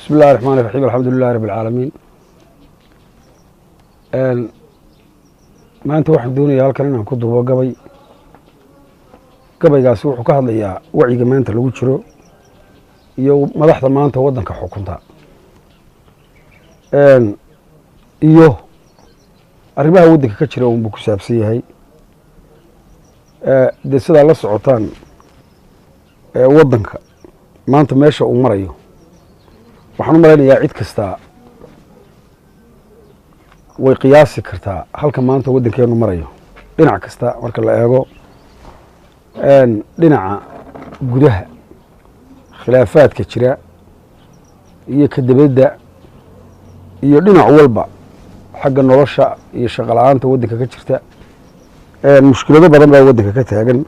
Bismi illahi raxmaan iraxiim, alxamdu lilahi rabbi alcaalamiin. Maanta waxaan doonayaa halkan inaan ku duubo gabay. Gabaygaasi wuxuu ka hadlayaa wacyiga maanta lagu jiro iyo madaxda maanta waddanka xukunta iyo arrimaha waddanka ka jira uunbuu ku saabsan yahay. Dee sidaa la socotaan, waddanka maanta meesha uu marayo, waxaan u malaynayaa cid kastaa way qiyaasi kartaa halka maanta waddankeenu marayo, dhinac kasta marka la eego. Dhinaca gudaha khilaafaadka jira iyo ka dibadda iyo dhinac walba, xagga nolosha iyo shaqo la-aanta waddanka ka jirta, mushkilado badan baa waddanka ka taagan.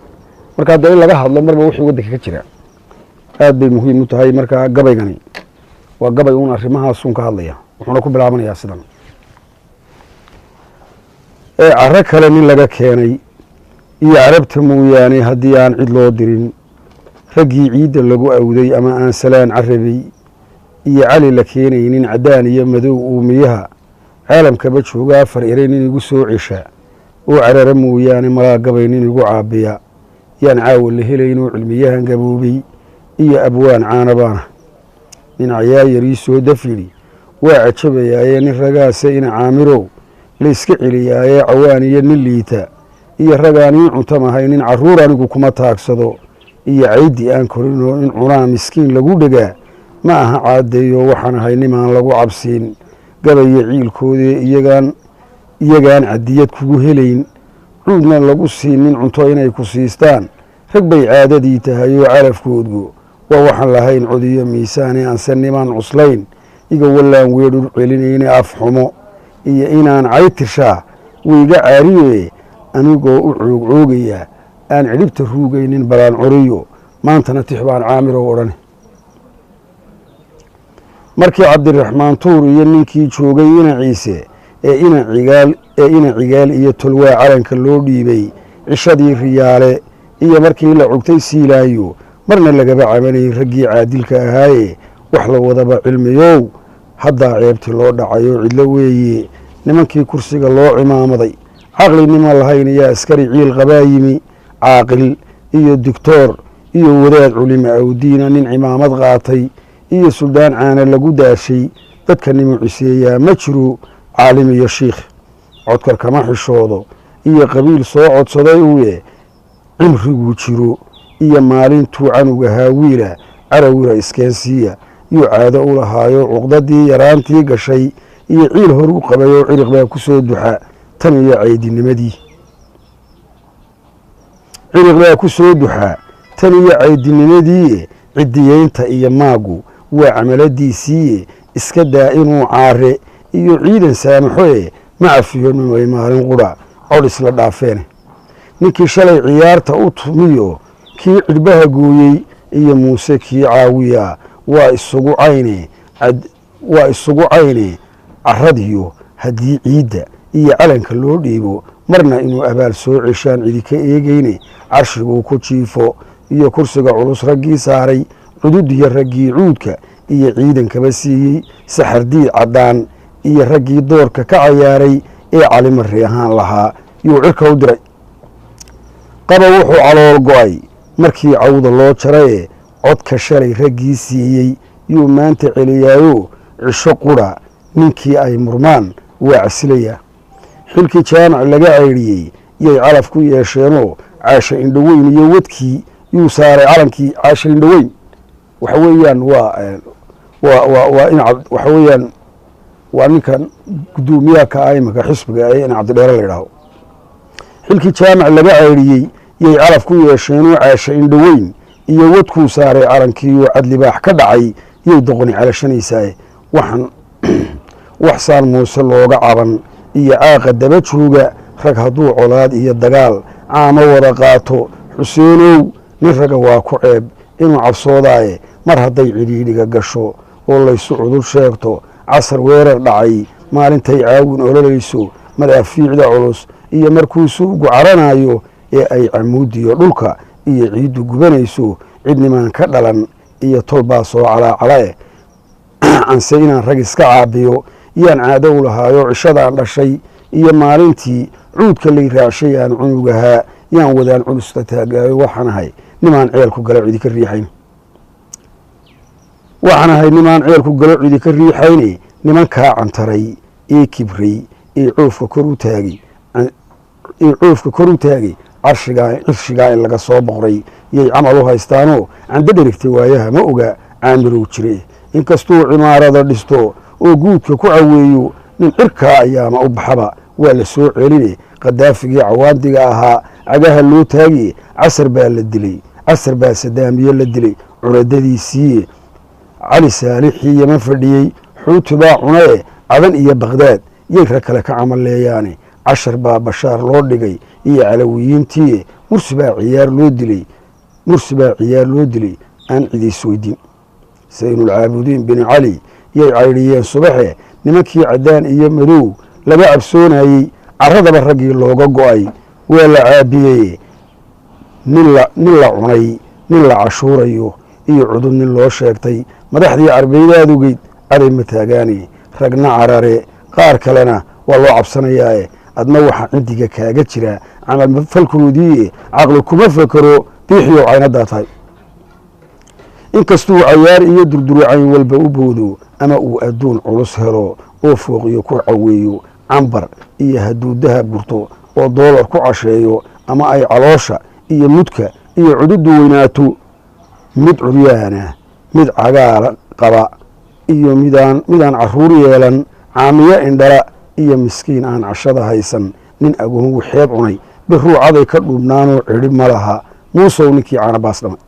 Marka hadda in laga hadlo marba wixii waddanka ka jira aad bay muhiim u tahay. Marka gabaygani waa gabay uun arrimahaasun ka hadlaya, wuxuuna ku bilaabanayaa sidan: Ee caro kale nin laga keenay iyo Carabta mooyaane, haddii aan cid loo dirin, raggii ciidda lagu awday ama aan salaan Carabey iyo Cali la keenaynin, caddaan iyo madow uumiyaha caalamkaba jooga, afar erey nin igu soo cesha oo carara mooyaane, malaa gabay nin igu caabiya yaan caawa la helaynoo. Cilmiyahan gaboobey iyo abwaan caanabaana nin cayaayar soo dafyidhi waa cajabayaaye, nin ragaase ina Caamirow layska celiyaaye, cawaan iyo nin liita iyo ragaan ii cuntamahay, nin carruur anigu kuma taagsado iyo caydi aan korinoo in cunaa miskiin lagu dhegaa ma aha. Caadeeyo waxaan ahay nimaan lagu cabsiin gabayo ciilkoodee, iyagaan cadiyad kugu helayn, cuudna lagu siinin cunto inay ku siistaan. Rag bay caadadii tahay oo calafkoodgu waa waxaan lahayn codiyo miisaane, aanse nimaan cuslayn iga wallaan weedhur celinayne, af xumo iyo inaan caytirshaa wayga caariye, anigoo u coogcoogaya aan cidhibta ruugaynin balaan coriyo. Maantana tix baan Caamirow odhan. Markii Cabdiraxmaan Tuur iyo ninkii joogay ina Ciise ee ina Cigaal, ee ina Cigaal iyo Tolwaa calanka loo dhiibay, cishadii Riyaale iyo markii la cugtay Siilaayo, marna lagaba cabanayay raggii caadilka ahaaye. Wax la wadaba cilmiyow, haddaa ceebtii loo dhacayo cidlo weeye. Nimankii kursiga loo cimaamaday caqlinima lahayn iyo askari ciil qabaa yimi, caaqil iyo doctoor iyo wadaad culima awdiina, nin cimaamad qaatay iyo suldaan caana lagu daashay, dadka nimu ciseeyaa ma jiro. Caalim iyo shiikh codkar kama xishoodo iyo qabiil soo codsaday uye, cimriguu jiro iyo maalintuu canuga haawiila carawira iskeensiiya yuu caado u lahaayo. Cuqdadii yaraantii gashay iyo ciil horuu qabayoo ciriq baa ku soo duxa tan iyo caydinimadii, ciriq baa ku soo duxaa tan iyo caydinimadii. Cidiyeynta iyo maagu waa camaladiisiiye, iska daa inuu caare iyo ciidan saamaxoe, ma cafiyo nimay maalin qudha cod isla dhaafeene. Ninkii shalay ciyaarta u tumiyo kii cidhbaha gooyey iyo Muuse kii caawiyaa waa isugu cayne, waa isugu cayne. Caradiyo haddii ciidda iyo calanka loo dhiibo, marna inuu abaal soo ceshaan cidi ka eegeyne. Carshiguu ku jiifo iyo kursiga culus raggii saaray, cududiyo raggii cuudka iyo ciidankaba siiyey, saxardiid caddaan iyo raggii doorka ka cayaaray ee Calimari ahaan lahaa yuu cirka u diray. Qaba wuxuu calool go'ay markii cawda loo jaraye, codka shalay raggii siiyey yuu maanta celiyaayo. Cisho qura ninkii ay murmaan waa casilayaa. Xilkii Jaamac laga caydhiyey yay calaf ku yeesheenoo, Caasha Indhoweyn iyo wadkii yuu saaray calankii. Caasha Indhoweyn waxa weeyaan waa in waxa weeyaan waa ninkan guddoomiyaha ka ah iminka xisbiga ee in Cabdidheere la yidhaaho. Xilkii Jaamac laga caydhiyey yay calaf ku yeesheenoo, Caasha Indhoweyn iyo wadkuu saaray calankiioo cadlibaax ka dhacay yay doqoni calashanaysaa. Waxaan waxsaan Muuse looga caban iyo caaqa daba jooga, rag hadduu colaad iyo dagaal caamo wada qaato, Xuseenow nin raga waa ku ceeb inuu cabsoodaaye. Mar hadday cidhiidhiga gasho oo laysu cudur sheegto, casar weerar dhacay maalintay caawin ololayso, madaafiicda culus iyo markuu suugu caranayo ee ay camuudiyo dhulka iyo ciiddu gubanayso, cidnimaan ka dhalan iyo tol baa soo calaacalae. Anse inaan rag iska caabiyo yaan caado u lahaayo, cishadaan dhashay iyo maalintii cuudka lay raacshay aan cunugahaa yaan wadaan culusta taagaayo. Waxaan ahay nimaan ceelku galo cidi ka riixayn, waxaan ahay nimaan ceelku galo cidi ka riixayne. Nimankaa cantaray ee kibray ee coofka kor u taagay, ee coofka kor u taagay carshigaa cirshigaa in laga soo boqray yay camal u haystaanoo cando dherigtay waayaha ma oga caamirow jire. Inkastuu cimaarada dhisto oo guudka ku caweeyo, nin cirkaa ayaama u baxaba waa la soo celine. Qadaafigii cawaandiga ahaa cagaha loo taagiye, Casar baa la dilay, Casar baa Sadaamiye la dilay curadadiisiiye. Cali Saalixii Yaman fadhiyey Xuuti baa cunae, Cadan iyo Bakdaad yay rag kale ka camaleeyaane. Cashar baa Bashaar loo dhigay iyo Calawiyiintiiye, Mursi baa ciyaar loo dilay, Mursi baa ciyaar loo dilay aan cidiis weydin. Saynulcaabudiin Bini Cali yay caydhiyeen subaxe. Nimankii caddaan iyo madow laga cabsoonayey, carradaba raggii looga go'ay waa la caabiyey. Nin la cunay, nin la cashuurayo iyo cudud nin loo sheegtay, madaxdii Carbeydaad ogeyd caday ma taagaane. Ragna carare, qaar kalena waa loo cabsanayaae. Adna waxaa cindiga kaaga jira camal falkoodii, caqli kuma fekero biixiyow caynadaa tahay. Inkastuu cayaar iyo durdurcayn walba u boodo, ama uu adduun culus helo oo fooqiyo ku caweeyo, cambar iyo hadduu dahab gurto oo doolar ku casheeyo, ama ay caloosha iyo mudka iyo cududdu weynaato, mid curyaana, mid cagaala qaba iyo midaan carruur yeelan, caamiyo indhala iyo miskiin aan cashada haysan, nin agoon waxeed cunay birruu caday ka dhuubnaanoo cidhib ma laha Muusow ninkii caana baas dhamay.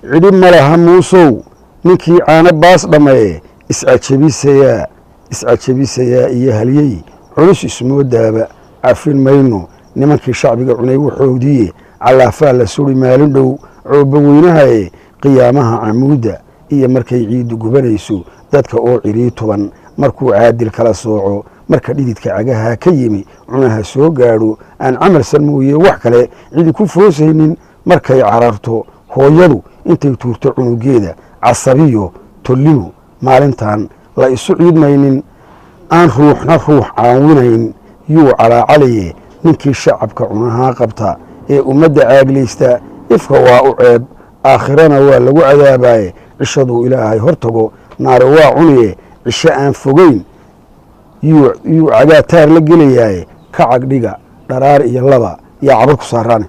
Cidhib ma laha Muusow ninkii caano baas dhammaye. Iscajabisayaa, iscajabisayaa iyo halyey culus ismoodaaba cafin mayno nimankii shacbiga cunay waxoodiiye. Callaafaa la suri maalin dhow cooba weynahaye. Qiyaamaha camuudda iyo markay ciiddu gubanayso, dadka oo cirii tuban markuu caadil kala sooco, marka dhididka cagaha ka yimi cunaha soo gaadho, aan camalsan mooye wax kale cidi ku foosaynin, markay cararto hooyadu intay tuurto cunugeeda, casabiyo tollimu maalintan la isu ciidmaynin, aan ruuxna ruux caawinayn yuu calaacalaye. Ninkii shacabka cunahaa qabta ee ummadda caaglaysta, ifka waa u ceeb, aakhirana waa lagu cadaabaye. Cishaduu Ilaahay hor tago naare waa cuniye, cisho aan fogeyn yuu cagaataar la gelayaaye. Ka cagdhiga dharaar iyo laba yaa cabar ku saaraane.